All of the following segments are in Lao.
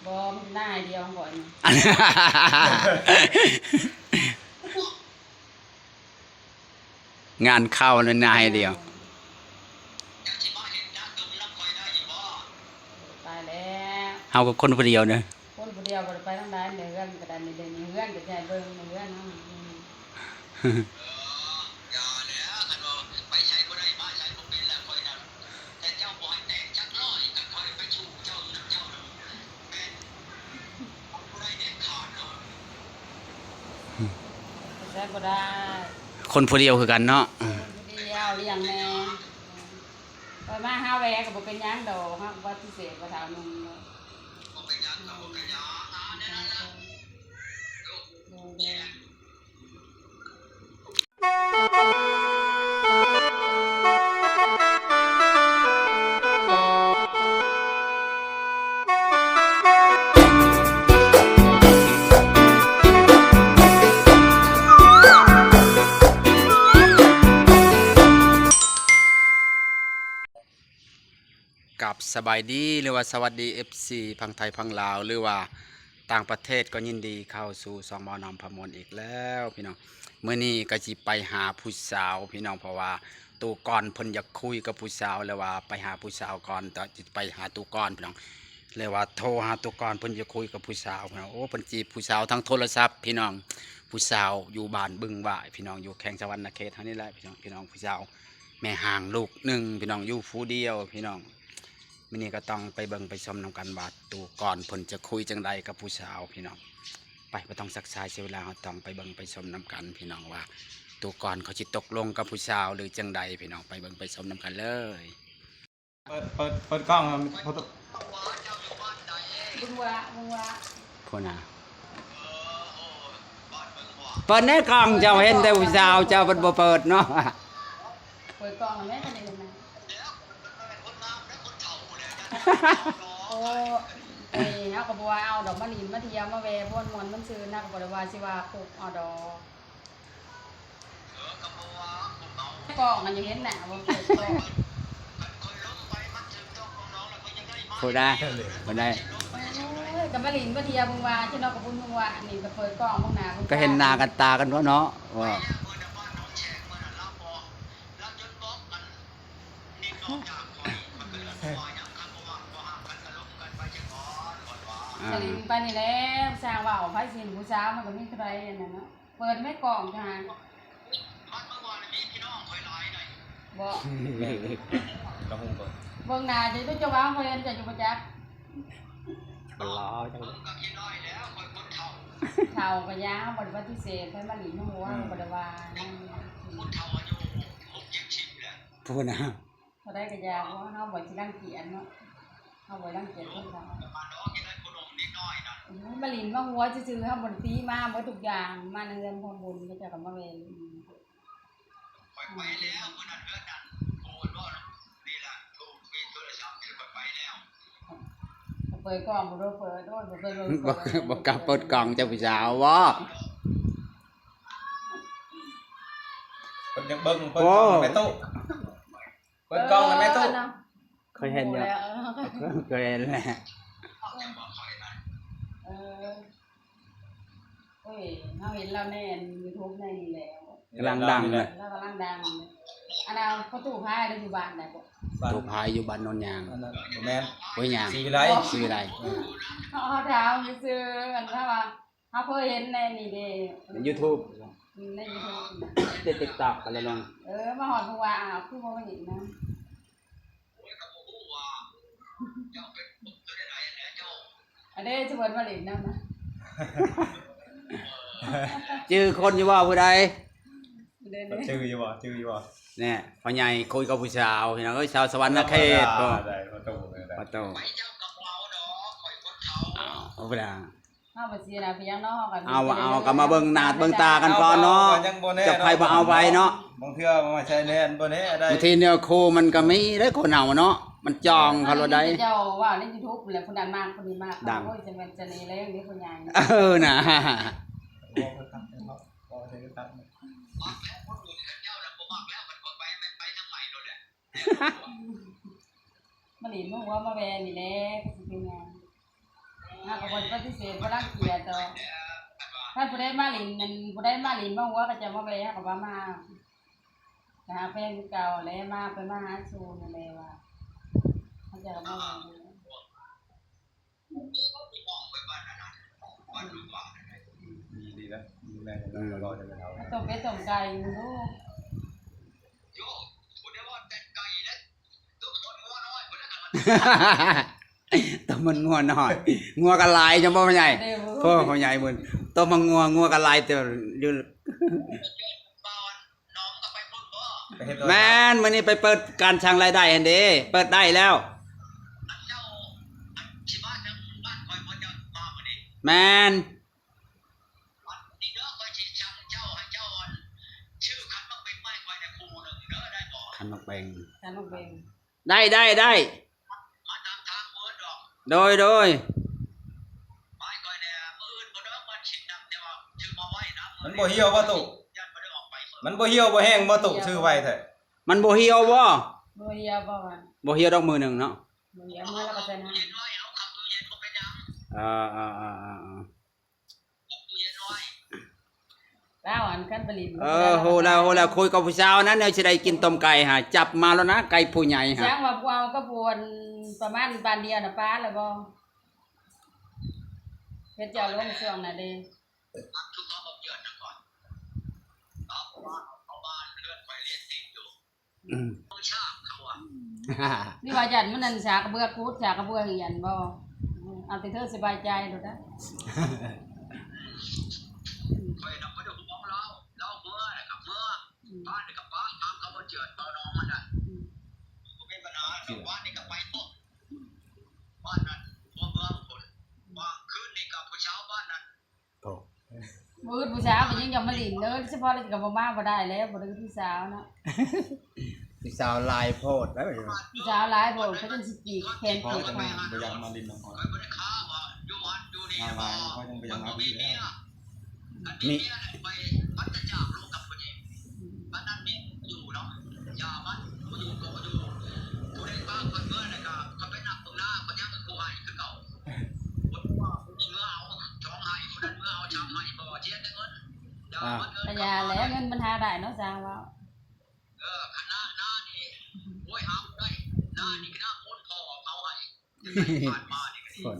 ບໍ່ ມີແຕ່ໜ້າໃຫ້ດຽວຂອງຂ້ອຍນີ້. ງານເຂົ້າແລ້ວ ໜ້າໃຫ້ດຽວ. ໄປແລ້ວ ເຮົາກໍຄົນຜູ້ດຽວເດີ. ຄົນຜູ້ດຽວບໍ່ໄດ້ໄປທາງໃດ ໃນເຮືອນກໍໄດ້ ມີແຕ່ໃນເຮືອນກໍໃຫ້ເບິ່ງໃນເຮືອນເຮົາ. ໃຊ້ບໍ່ໄດ້ ຄົນຜູ້ດຽວຄືກັນເນາະ. ຄົນຜູ້ດຽວລ້ຽງແມ່ ຂ້ອຍມາຫາແວ່ກໍບໍ່ເປັນຫຍັງດອກ ເຮົາກໍປະຕິເສດວ່າເຖົ້າໜຸ່ມເນາະ. ບໍ່ເປັນຫຍັງ ກໍບໍ່ເປັນຫຍັງ ອ່າ ແນວນັ້ນລະ. ໂດຍ ໂດຍ. ກັບສະບາຍດີ ຫຼືວ່າສະຫວັດດີ ເອັຟຊີ ຝັ່ງໄທຝັ່ງລາວ ຫຼືວ່າຕ່າງປະເທດ ກໍຍິນດີເຂົ້າສູ່ຊ່ອງໝໍນຳພາມ່ວນອີກແລ້ວພີ່ນ້ອງ. ມື້ນີ້ກໍຊິໄປຫາຜູ້ສາວພີ່ນ້ອງ ເພາະວ່າຕູ້ກ່ອນເພິ່ນຢາກຄຸຍກັບຜູ້ສາວ ແລ້ວວ່າໄປຫາຜູ້ສາວກ່ອນ ຈະໄປຫາຕູ້ກ່ອນພີ່ນ້ອງ ແລ້ວວ່າໂທຫາຕູ້ກ່ອນ ເພິ່ນຢາກຄຸຍກັບຜູ້ສາວພີ່ນ້ອງ. ໂອ້ ເພິ່ນຈີບຜູ້ສາວທາງໂທລະສັບພີ່ນ້ອງ. ຜູ້ສາວຢູ່ບ້ານບຶງຫວ້າຍພີ່ນ້ອງ ຢູ່ແຂວງສະຫວັນນະເຂດເຮົານີ້ແຫຼະພີ່ນ້ອງ. ພີ່ນ້ອງ ຜູ້ສາວ ແມ່ຮ່າງລູກໜຶ່ງພີ່ນ້ອງ ຢູ່ຜູ້ດຽວພີ່ນ້ອງ. ມື້ນີ້ກໍຕ້ອງໄປເບິ່ງໄປຊົມນຳກັນວ່າ ຕູ້ກ່ອນເພິ່ນຈະຄຸຍຈັ່ງໃດກັບຜູ້ສາວພີ່ນ້ອງ. ໄປ ບໍ່ຕ້ອງຊັກຊ້າເສຍເວລາ ເຮົາຕ້ອງໄປເບິ່ງໄປຊົມນຳກັນພີ່ນ້ອງ ວ່າຕູ້ກ່ອນເຂົາຊິຕົກລົງກັບຜູ້ສາວ ຫຼື ຈັ່ງໃດພີ່ນ້ອງ. ໄປເບິ່ງໄປຊົມນຳກັນເລີຍ. ເປີດ ເປີດ ເປີດກ້ອງ ເບິ່ງວ່າ ເບິ່ງວ່າ ພຸ້ນນະ ເປີດແດ່ກ້ອງ ເຈົ້າເຫັນແຕ່ຜູ້ສາວ ເຈົ້າເພິ່ນບໍ່ເປີດເນາະ. ເປີດກ້ອງແມ່ນບໍ່ໄດ້ນະ. ໂອ້ຍ ເຮົາກໍບໍ່ວ່າເອົາດອກ ມາຫຼິ້ນມາທ່ຽວມາແວ່ມ່ວນໆມັນຊື່ນ ເຮົາກໍບໍ່ໄດ້ວ່າຊິວ່າຄຸກເອົາດອກ. ກ້ອງມັນຍັງເຫັນໜ້າບໍ່ ເປີດກ້ອງ ຜູ້ໃດ ຜູ້ໃດ ໂອ້ຍ ກໍມາຫຼິ້ນມາທ່ຽວເບິ່ງວ່າ ເຈົ້າເນາະ ກໍບໍ່ຮູ້ວ່າ ອັນນີ້ກໍເປີດກ້ອງເບິ່ງໜ້າເບິ່ງຕາ ກໍເຫັນໜ້າກັນຕາກັນເນາະ ວ່າ ອ່າ ກໍຫຼິ້ນໄປນີ້ແຫຼະ ຊ່າງເວົ້າ ໃຜຊິເຫັນຜູ້ສາວ ມັນກໍມີເທົ່າໃດອັນນັ້ນເນາະ. ເປີດແມ່ກ້ອງທະຫານ ບໍ່ ແມ່ນ ລະຫຸ່ງເບິ່ງ ເບິ່ງໜ້າເຈົ້າ ເຈົ້າວ່າຂ້ອຍເຫັນເຈົ້າຢູ່ບໍ່ຈັກ ມັນຫຼໍ່ຈັງເລີຍ ເຖົ້າກໍຢ່າ ເຮົາບໍ່ໄດ້ປະຕິເສດ ໃຜມາຫຼິ້ນນຳຫົວ ອືມ ເຮົາບໍ່ໄດ້ວ່າຫຍັງ ຄົນເຖົ້າອາຍຸຫົກເຈັດສິບແລ້ວ ພຸ້ນນະ. ເທົ່າໃດກໍຢ່າ ເພາະເຮົາບໍ່ຊິລັງກຽດເນາະ ເຮົາບໍ່ລັງກຽດຄົນເຖົ້າ ມາຫຼິ້ນມາຫົວຊື່ໆ ເຮົາບໍ່ໄດ້ຕີມາ ໝົດທຸກຢ່າງ ມາໃນເຮືອນທຳບຸນ ເຂົາເຈົ້າກໍມາແວ່ຫຼິ້ນ ຂ້ອຍໄປແລ້ວ ມື້ນັ້ນເຮືອນນັ້ນ ໂອ້ຍ ບໍ່ ນີ້ລະ ໂທ ມີໂທລະສັບ ຂ້ອຍໄປແລ້ວ ເປີດກ້ອງ ບໍ່ເປີດ ໂອ້ຍ ບໍ່ເຄີຍເບິ່ງ ບໍ່ ບໍ່ກ້າເປີດກ້ອງ ເຈົ້າຜູ້ສາວບໍ່ ເພິ່ນຢາກເບິ່ງ ເປີດກ້ອງ ໂອ້ ແມ່ຕູ້. ເປີດກ້ອງແລ້ວແມ່ຕູ້ ເອີ ເນາະ ເຄີຍເຫັນຢູ່ ເອີ ເຄີຍເຫັນແຫຼະ ເອີ ໂອ້ຍ ເຮົາເຫັນລາວໃນອັນຢູທູບໃນນີ້ແຫຼະ ກຳລັງດັງເລີຍ ລາວກຳລັງດັງ ອັນນັ້ນພໍ່ຕູ້ພາຍ ຢູ່ບ້ານໃດເກາະ ຕູ້ພາຍຢູ່ບ້ານໂນນຍາງ ອັນນັ້ນບໍ່ແມ່ນ ໂອ້ຍ ຍາງ ສີວິໄລ ສີວິໄລ ເອີ ເຮົາຖາມຊື່ໆ ອັນນັ້ນວ່າ ເຮົາເຄີຍເຫັນໃນນີ້ເດ້ ໃນຢູທູບ ໃນຢູທູບ ຕິກຕັອກ ກໍເລີຍລົງ ເອີ ມາຮອດຜູ້ວ່າ ອ້າວ ຄືບໍ່ມາຫຼິ້ນນຳ ໂອ້ຍ ກໍບໍ່ຮູ້ວ່າເຈົ້າເປັນຄົນໃດແຫຼະເຈົ້າ ອັນເດ້ ຈະເພິ່ນມາຫຼິ້ນນຳນະ ຈື່ຄົນຢູ່ບໍ່ ຜູ້ໃດ ເດ້ ຈື່ຢູ່ບໍ່ ຈື່ຢູ່ບໍ່ ແນ່ ພໍ່ໃຫຍ່ຄຸຍກັບຜູ້ສາວ ພີ່ນ້ອງເອີຍ ຊາວສະຫວັນນະເຂດ ບໍ່ ໄດ້ ບໍ່ຕ້ອງ ບໍ່ຕ້ອງ ໄປເຈົ້າກໍບໍ່ເອົາດອກ ຂ້ອຍຄົນເຖົ້າ ເອົາ ເອົາບໍ່ໄດ້ ເຮົາບໍ່ເສຍໜ້າເປັນຫຍັງເນາະ ເຮົາກໍ ເອົາ ເອົາ ກໍມາເບິ່ງໜ້າເບິ່ງຕາກັນກ່ອນເນາະ ຍັງບໍ່ແນ່ ຈັກໃຜບໍ່ເອົາໃຜເນາະ ບາງເທື່ອມັນໃຊ້ແລ່ນບໍ່ແນ່ໄດ້ ບາງທີເນື້ອຄູ່ມັນກໍມີເດ້ ຄົນເຮົາເນາະ ມັນຈອງເຂົາໂລດໃດ ເຈົ້າວ່າໃນຢູທູບແຫຼະ ຜູ້ນັ້ນມັກ ຜູ້ນີ້ມັກ ໂອ້ຍ ຈະແມ່ນສະເໜ່ແຮງເດ້ ຜູ້ໃຫຍ່ ເອີ ນະ ບໍ່ເຄີຍຕັດເນາະ ບໍ່ເຄີຍຕັດ ມັກແລ້ວ ຄົນອື່ນເຂົາເຈົ້າລະບໍ່ມັກແລ້ວ ຄັນຂ້ອຍໄປແມ່ນໄປທາງໃໝ່ໂລດແຫຼະ ມາຫຼິ້ນມາຫົວມາແວ່ນີ້ແຫຼະ ກໍຊິເປັນຫຍັງ ໂອ້ ເຮົາກໍບໍ່ປະຕິເສດ ບໍ່ລັງກຽດດອກ. ຄັນຜູ້ໃດມາຫຼິ້ນນັ້ນ ຜູ້ໃດມາຫຼິ້ນມາຫົວ ເຂົາເຈົ້າມາແວ່ ເຮົາກໍວ່າມາ ໄປຫາແຟນຄືເກົ່າແຫຼະ ມາ ໄປມາຫາສູ່ນັ້ນແຫຼະວ່າ ເຂົາເຈົ້າກໍມາແວ່. ດີໆ ແລ້ວ ດູແລກັນເນາະ ເຮົາກໍຈະໄປເອົາ ຕົ້ມເປັດຕົ້ມໄກ່ຢູ່. ໂຍ ບໍ່ໄດ້ວ່າແຕ່ໄກ່ເດ້ ຕົ້ມມັນງົວນ້ອຍພຸ້ນແຫຼະ ຕົ້ມມັນງົວນ້ອຍ ງົວກໍຫຼາຍ ຈັ່ງບໍ່ພໍ່ໃຫຍ່. ໂອ້ ພໍ່ໃຫຍ່ເພິ່ນ ຕົ້ມມັນງົວ ງົວກໍຫຼາຍ ແຕ່ຢູ່ ແມ່ນ ມື້ນີ້ໄປເປີດການສ້າງລາຍໄດ້ຫັ້ນເດ້ ເປີດໄດ້ແລ້ວ. ແມ່ນ ຂັນໝາກເບັງ ຂັນໝາກເບັງ ໄດ້ ໄດ້ ໄດ້ ໂດຍ ໂດຍ. ມັນບໍ່ຫ່ຽວບໍ່ຕຸ ມັນບໍ່ຫ່ຽວບໍ່ແຫ້ງບໍ່ຕຸ ຊື້ໄວ້ແທ້ ມັນບໍ່ຫ່ຽວບໍ່? ບໍ່ຫ່ຽວບໍ່ວ່າ ບໍ່ຫ່ຽວດອກ ມື້ໜຶ່ງເນາະ ບໍ່ຫ່ຽວ ເມື່ອແລ້ວກໍໃສ່ນ້ຳ ເອີ ເອີ ເອີ ເອີ ເອີ. ລາວອັນຄັນໄປຫຼິ້ນ ເອີ ໂຫລະ ໂຫລະ ຄຸຍກັບຜູ້ສາວນັ້ນ ແນວຊິໄດ້ກິນຕົ້ມໄກ່ຫາ ຈັບມາແລ້ວນະ ໄກ່ຜູ້ໃຫຍ່ຫາ ຊ່າງວ່າພວກເຮົາກັບພວກປະມານບ້ານດຽວນະ ປາແລ້ວບໍ່? ເຮັດເຈົ້າລົງຊ່ວງນັ້ນເດ້ ຫຼືວ່າຢ້ານມັນນັ້ນ ສາກກະເບືອຂູດ ສາກກະເບືອຮຽນບໍ່? ເອົາແຕ່ເທີສະບາຍໃຈໂລດນະ. ຂ້ອຍນຳບໍ່ໄດ້ຫວງລາວ ລາວເມືອແລ້ວກໍເມືອ ບ້ານນີ້ກໍປ້າ ຖາມເຂົາບໍ່ເຈື່ອນ ເບົານ້ອງມັນນະ ບໍ່ມີບັນຫາດອກ. ບ້ານນີ້ກໍໄປພຸ້ນ ບ້ານນັ້ນ ຫົວເມືອງພຸ້ນ ວ່າຄືນນີ້ກໍຜູ້ສາວບ້ານນັ້ນ ໂອ້ ບໍ່ອຶດຜູ້ສາວກໍຍັງຢາກມາຫຼິ້ນເດີ ສະເພາະລາວກໍບໍ່ມາບໍ່ໄດ້ແລ້ວ ບໍ່ໄດ້ອຶດຜູ້ສາວເນາະ ຜູ້ສາວຫຼາຍໂພດແລ້ວ ຜູ້ສາວຫຼາຍໂພດ ເຂົາຈັ່ງຊິຈີກແຂນຈີກຂາ ບໍ່ຢາກມາຫຼິ້ນນຳຂ້ອຍ ຂ້ອຍບໍ່ໄດ້ຄ້າວ່າຢູ່ຫັ້ນຢູ່ນີ້ ມາຫຼາຍ ບໍ່ ຂ້ອຍຈັ່ງບໍ່ຢາກມາ ມີເມຍ ຄັນມີເມຍແລ້ວໄປປັດຈະຈາກລົງກັບຜູ້ຍິງ ບັດນັ້ນມີຢູ່ເນາະ ຢ່າມັນ ບໍ່ຢູ່ກໍບໍ່ຢູ່ ຜູ້ໃດພາຂ້ອຍເມືອແລ້ວກໍຂ້ອຍໄປນັບເບິ່ງໜ້າ ຂ້ອຍຍັງເປັນຜູ້ໃຫ້ຄືເກົ່າ. ເມືອເອົາສອງໄຮ່ ຜູ້ນັ້ນເມືອເອົາສາມໄຮ່ ບໍ່ເສຍແຕ່ເງິນ ຢ່າ ອ່າ ມັນເງິນ ກໍຢ່າແຫຼະ ເງິນມັນຫາໄດ້ເນາະ ຊ່າງເວົ້າ ເອີ ຄັນໜ້າ ໜ້ານີ້ ໂອ້ຍ ຫາບໍ່ໄດ້ ໜ້ານີ້ກໍໜ້າຄົນພໍ່ເອົາໃຫ້ ຜ່ານມານີ້ກໍດີ ຄົນ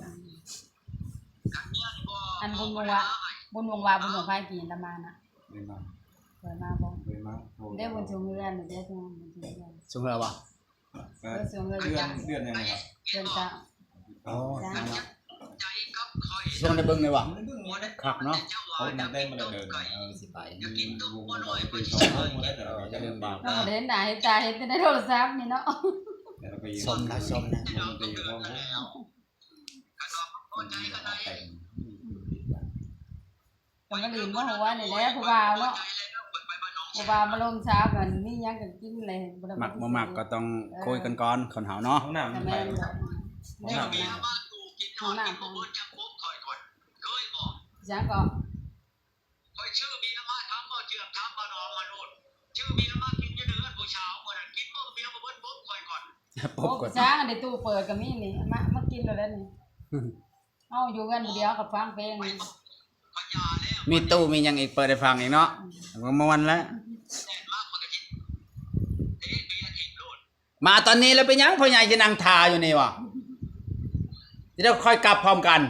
ຄັນເມືອນີ້ບໍ່ ອັນບຸນວົງວາ ບຸນວົງວາ ບຸນວົງໄຟກີນລະມານະ ເຄີຍມາ ເຄີຍມາບໍ່? ເຄີຍມາ ໂທ ເດ້ ບຸນຊຸງເຮືອນ ເດ້ ບຸນຊຸງເຮືອນ ຊຸງເຮືອນບໍ່? ເອີ ເດືອນ ເດືອນຫຍັງນີ້ຄັບ? ເດືອນເກົ້າ ອໍ ຊ່ວງໄດ້ເບິ່ງແດ່ຫວາ? ຄັກເນາະ ເຂົານັກແຕ່ງມາແລ້ວເດີ ເອີ ຊິໄປ ເອີ ຢ່າລືມບອກ ເອີ ເຫັນໜ້າເຫັນຕາເຫັນແຕ່ໃນໂທລະສັບນີ້ເນາະ ຊົມນະ ຊົມນະ. ກໍມາຫຼິ້ນມາຫົວນີ້ແຫຼະ ຜູ້ບ່າວເນາະ ຜູ້ບ່າວມາລົມສາວກັນ ມີຫຍັງກໍກິນແຫຼະ ບໍ່ໄດ້ ມັກບໍ່ມັກກໍຕ້ອງ ເອີ ຄຸຍກັນກ່ອນ ຄົນເຮົາເນາະ ຫ້ອງນ້ຳ ແມ່ນ ຫ້ອງນ້ຳ ຫ້ອງນ້ຳ ຫ້ອງນ້ຳ ຫຍັງກໍ ຂ້ອຍຊື້ເບຍມາ ຖາມເວົ້າເຈື່ອມ ຖາມເວົ້າດອງມາໂລດ ຊື້ເບຍມາກິນຢູ່ເຮືອນຜູ້ສາວ ມື້ນັ້ນກິນມື້ເບຍບໍ່ເບິດປົບຂ້ອຍກ່ອນ ປົບກ່ອນ ໂອ້ ສາງ ອັນນີ້ຕູ້ເປີດກໍມີນີ້ ມາ ມາກິນໂລດແລ້ວນີ້ ເຮົາຢູ່ເຮືອນຜູ້ດຽວກໍຟັງເພງ ມີຕູ້ມີຫຍັງອີກ ເປີດໃຫ້ຟັງອີກເນາະ ອືມ ກໍມ່ວນແລ້ວ ແມ່ນ ມາ ຂ້ອຍກໍຊິເທເບຍຖິ້ມໂລດ. ມາຕອນນີ້ແລ້ວເປັນຫຍັງພໍ່ໃຫຍ່ຊິນັ່ງຖ້າຢູ່ນີ້ຫວາ? ຊິໄດ້ຄ່ອຍກັບພ້ອມກັນ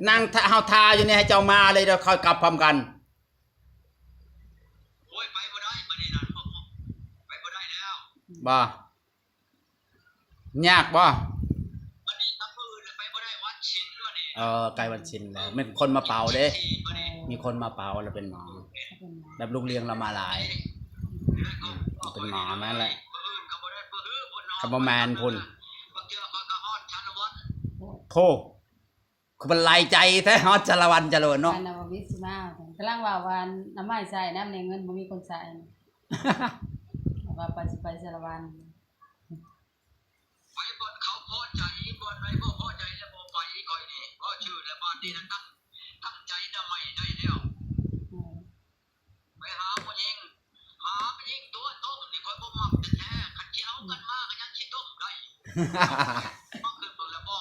ນັ່ງຖ້າ ເຮົາຖ້າຢູ່ນີ້ ໃຫ້ເຈົ້າມາເລີຍ ດຽວຄ່ອຍກັບພ້ອມກັນ. ໂອ້ຍ ໄປບໍ່ໄດ້ ບາດນີ້ນະ ໄປບໍ່ໄດ້ແລ້ວ ບໍ່? ຍາກບໍ່? ບັດນີ້ກັບມື້ອື່ນໄປບໍ່ໄດ້ ວັນສິນບັດນີ້ ເອີ ໃກ້ວັນສິນແລ້ວ ມີຄົນມາເປົ່າເດ້ ມີຄົນມາເປົ່າແລ້ວເປັນໝໍ ແບບລູກລ້ຽງລາວມາຫຼາຍ ອືມ ເປັນໝໍນັ້ນແຫຼະ ມື້ອື່ນກໍບໍ່ໄດ້ ມື້ຮືບໍ່ນອນ ຄັນບໍ່ແມ່ນພຸ້ນ ບາງເທື່ອຂ້ອຍກໍຮອດສາລະວັນ ໂພ ຄືມັນຫຼາຍໃຈແທ້ ຮອດສາລະວັນຈະໂລນເນາະ ອັນນະ ບໍ່ມີຊິມາ ກຳລັງວ່າ ວ່ານ້ຳໄມ້ໃຊ້ນຳ ແນວເງິນບໍ່ມີຄົນໃຊ້ ວ່າໄປ ຊິໄປສາລະວັນ ໄປບ່ອນເຂົາພໍໃຈ ບ່ອນໃດບໍ່ພໍໃຈແລ້ວບໍ່ໄປ ຂ້ອຍນີ້ ເວົ້າຊື່ແລ້ວ ບ້ານນີ້ນະ ຕັ້ງ ຕັ້ງໃຈນຳໄມ້ໄດ້ແລ້ວ ອືມ ໄປຫາຜູ້ຍິງ ຫາຜູ້ຍິງຕົວະຕົ້ມນີ້ ຂ້ອຍບໍ່ມັກແທ້ໆ ຄັນຊິເອົາກັນມາກໍຍັງຊິຕົ້ມໄດ້ຢູ່ ມາຂຶ້ນເບິ່ງແລ້ວບໍ່